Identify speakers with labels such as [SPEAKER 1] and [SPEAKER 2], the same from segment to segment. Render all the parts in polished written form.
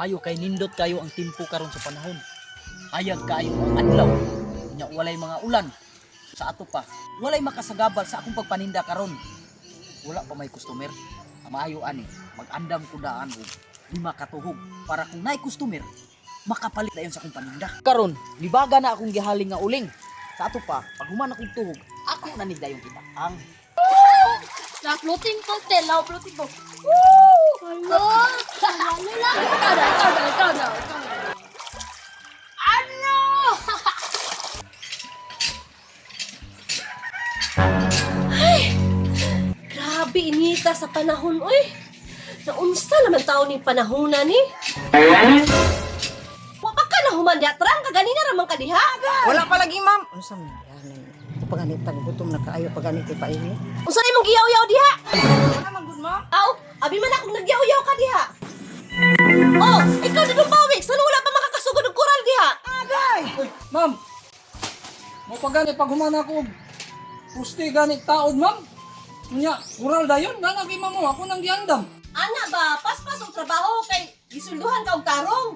[SPEAKER 1] Maayo kay nindot kayo ang timpo karon sa panahon. Hayag kaayo ang adlaw. Nya walay mga ulan. Sa ato pa, walay makasagabal sa akong pagpaninda karon. Wala pa may customer. Maayo ani, mag-andam ko daan og 5 ka tuhog para kung naay customer, makapalit dayon sa akong paninda. Karon, libaga na akong gihaling nga uling. Sa ato pa, pag human akong tuhog, ako na ni dayon kita. Ang
[SPEAKER 2] Na floating ko, tel. Na floating ko. Woo! Hala! Ano lang? Ikaw daw, ikaw daw, ikaw daw, ikaw daw. Ano?
[SPEAKER 3] Ay, grabe inita sa panahon, oy. Naunsa naman taon ni panahona ni? Wa pa ka na human diatrang kaganina ra man ka diha.
[SPEAKER 4] Wala pa lagi, ma'am. Unsa man yan? Paganit gutom na kaayo paganit ipainit.
[SPEAKER 3] Unsa imong giyaw-yaw diha?
[SPEAKER 4] Wala man gud, ma'am.
[SPEAKER 3] Aw, abi man akong nagyaw-yaw ka diha. Oh, ikaw dudong pawik, saan wala pa makakasugod og kural diha?
[SPEAKER 5] Uy, ma'am. Mo pa gani pag humana ko og puste gani taod, ma'am. Unya, kural dayon na lagi ma'am mo ako nang giandam.
[SPEAKER 3] Ana ba, paspas og trabaho kay gisulduhan ka og tarong.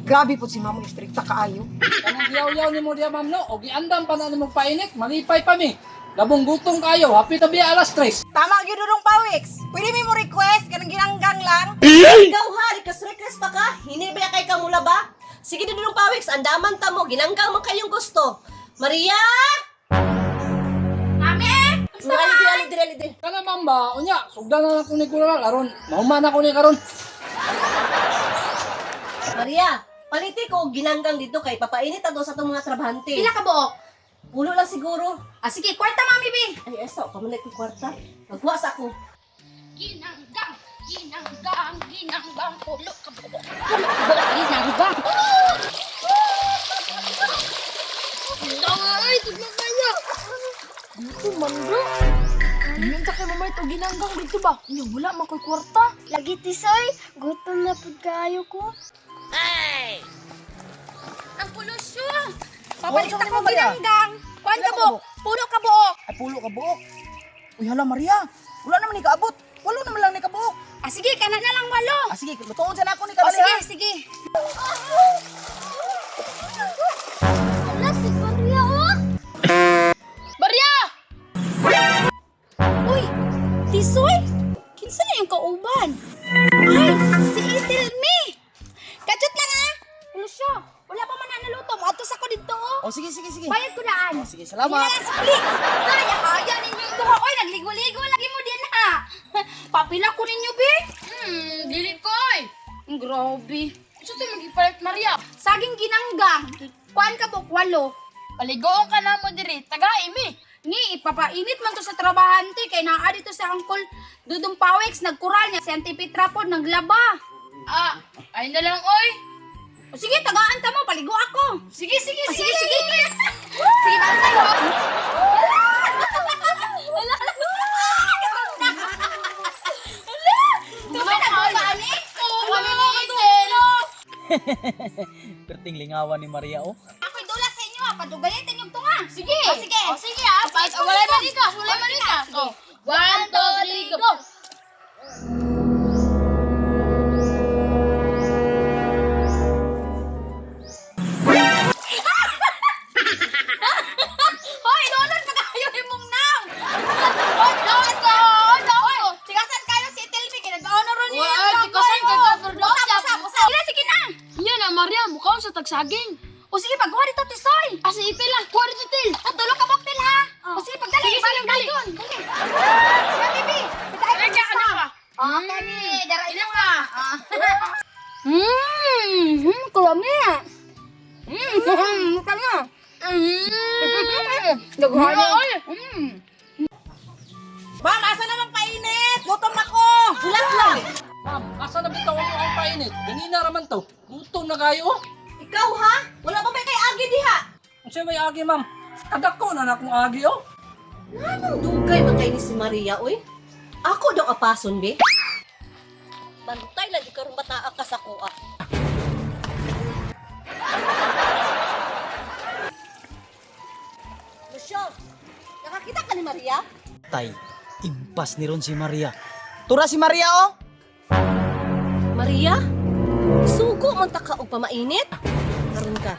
[SPEAKER 4] Grabe po si ma'am istrikta kaayo.
[SPEAKER 5] Kanang giyaw-yaw nimo diya, ma'am, no. Og giandam pa na nimo painit, malipay pa mi. Labong gutom kayo, happy tabi alas 3.
[SPEAKER 6] Tama gyud dudong pawiks. Pwede mi mo request kanang ginanggang lang.
[SPEAKER 3] Ikaw ha, request request pa ka. Hini ba kay kamula ba? Sige dudong pawiks, andaman ta mo, ginanggang man kayong gusto. Maria!
[SPEAKER 2] Mami eh!
[SPEAKER 3] Ali, ali, dili, ali, dili.
[SPEAKER 5] Kana ma'am ba, unya, sugdan na lang ko ni kural aron mahuman ako ni karon.
[SPEAKER 3] Maria, paliti ko og ginanggang dito kay papainit ato sa atong mga trabahante.
[SPEAKER 2] Pila ka buok?
[SPEAKER 3] Pulo lang siguro.
[SPEAKER 2] Ah, sige, kwarta, mami, bi.
[SPEAKER 3] Ay, esa, kamanay ko kwarta. Magkuha sa ako.
[SPEAKER 2] Ginanggang, ginanggang, ginanggang, pulo ka buok. Pulo ka buok, ginanggang. Ay, tugla kayo.
[SPEAKER 7] Gutom man bro. Tingnan ta kay mamay to ginanggang dito ba? Nya wala man koy kwarta.
[SPEAKER 8] Lagi tisoy, gutom na pud kaayo ko.
[SPEAKER 2] Ang pulusyo. Papalit
[SPEAKER 1] Oh,
[SPEAKER 2] ako
[SPEAKER 1] saan ni Maria?
[SPEAKER 2] ginanggang. Kuan
[SPEAKER 1] Pila
[SPEAKER 2] ka
[SPEAKER 1] ka
[SPEAKER 2] buok? Pulo ka buok.
[SPEAKER 1] Ay, pulo ka buok. Uy, hala Maria. Wala naman ni kaabot. Walo naman lang ni kabuok.
[SPEAKER 2] Ah, sige, kana na lang walo.
[SPEAKER 1] Ah, sige, lutoon sa nako ni
[SPEAKER 2] O,
[SPEAKER 1] kadali
[SPEAKER 2] sige,
[SPEAKER 1] ha.
[SPEAKER 2] sige.
[SPEAKER 8] Hala si Maria oh.
[SPEAKER 2] Barya! Uy, Tisoy! Kinsa na yung kauban? Ay, si Itilmi! Kachot lang ah! Lucio, wala pa man na naluto. Moatos ako dito oh.
[SPEAKER 1] Oh, sige, sige, sige.
[SPEAKER 2] Bayad ko naan.
[SPEAKER 1] Oh, sige, salamat.
[SPEAKER 2] Hindi na lang sukli. Kaya, kaya ninyo ito. Oy, nagligo-ligo lagi mo din ha. Papila ko ninyo, be.
[SPEAKER 7] Dili ko oy. Ang grabe. Unsa to magipalit Maria?
[SPEAKER 2] Saging ginanggang. Kuan ka po, walo.
[SPEAKER 7] Paligoon ka na mo diri, taga imi.
[SPEAKER 2] Ni, ipapainit man to sa trabahante kay naa dito sa Uncle Dudong Pawex nagkural niya si Auntie Petra po naglaba.
[SPEAKER 7] Ah, ay na lang oy.
[SPEAKER 2] O sige, tagaan ta mo, paligo ako.
[SPEAKER 7] Sige, sige,
[SPEAKER 2] O,
[SPEAKER 7] sige.
[SPEAKER 2] sige, sige. Sige, bantay ko. Wala. Wala. Wala. Wala. Wala.
[SPEAKER 7] Oo, kami ni Itel.
[SPEAKER 1] Perting lingawan ni Maria oh.
[SPEAKER 2] Ako'y dula sa inyo ah, padugayin yung tunga.
[SPEAKER 7] Sige.
[SPEAKER 2] O, sige.
[SPEAKER 7] O, sige ah.
[SPEAKER 2] O, sige,
[SPEAKER 7] Wala malikas, wala malikas.
[SPEAKER 2] Sige.
[SPEAKER 7] Oh. 1, 2, 3, go.
[SPEAKER 2] Hoy, lolon pa kayo imong nang. Hoy, dawan ko. Hoy, dawan ko. Sigasan kayo si Telmi kay nag-honor ron niya.
[SPEAKER 7] Wala, tikasan kay ka,
[SPEAKER 2] Usap, usap, usap. Sige, sige na.
[SPEAKER 7] Yan na Maria, mukha sa tagsaging.
[SPEAKER 2] O sige, pagkuha dito, Tisoy.
[SPEAKER 7] Ah, si Itel ah. Kuha dito, Itel.
[SPEAKER 2] O, tulog ka boktil ha. O sige, pagdali.
[SPEAKER 7] Sige, sige,
[SPEAKER 2] Balik
[SPEAKER 7] dali.
[SPEAKER 2] doon. Dali. Na, bibi. Kita
[SPEAKER 7] Dali ka na pa.
[SPEAKER 2] Okay, ni. Dara ina ka.
[SPEAKER 7] Kulami. Kami.
[SPEAKER 2] Daghan.
[SPEAKER 7] Oy.
[SPEAKER 6] Ma'am, asa namang painit? Gutom na ko.
[SPEAKER 3] Bulat lang.
[SPEAKER 5] Ma'am, asa na bitaw mo ang painit? Ganina raman to. Gutom na kayo oh.
[SPEAKER 3] Ikaw ha? Wala pa ba kay Agi diha?
[SPEAKER 5] Unsa may agi, ma'am? Kadako na na akong agi oh.
[SPEAKER 3] Anong dugay man kay ni si Maria, oy? Ako daw apason, be. Bantay lang ikaw ron bataa ka sa kuha. Lucio, nakakita ka ni Maria?
[SPEAKER 1] Tay, impas ni ron si Maria. Tura si Maria oh.
[SPEAKER 3] Maria? Sugo man ta ka og pamainit. Karon ka.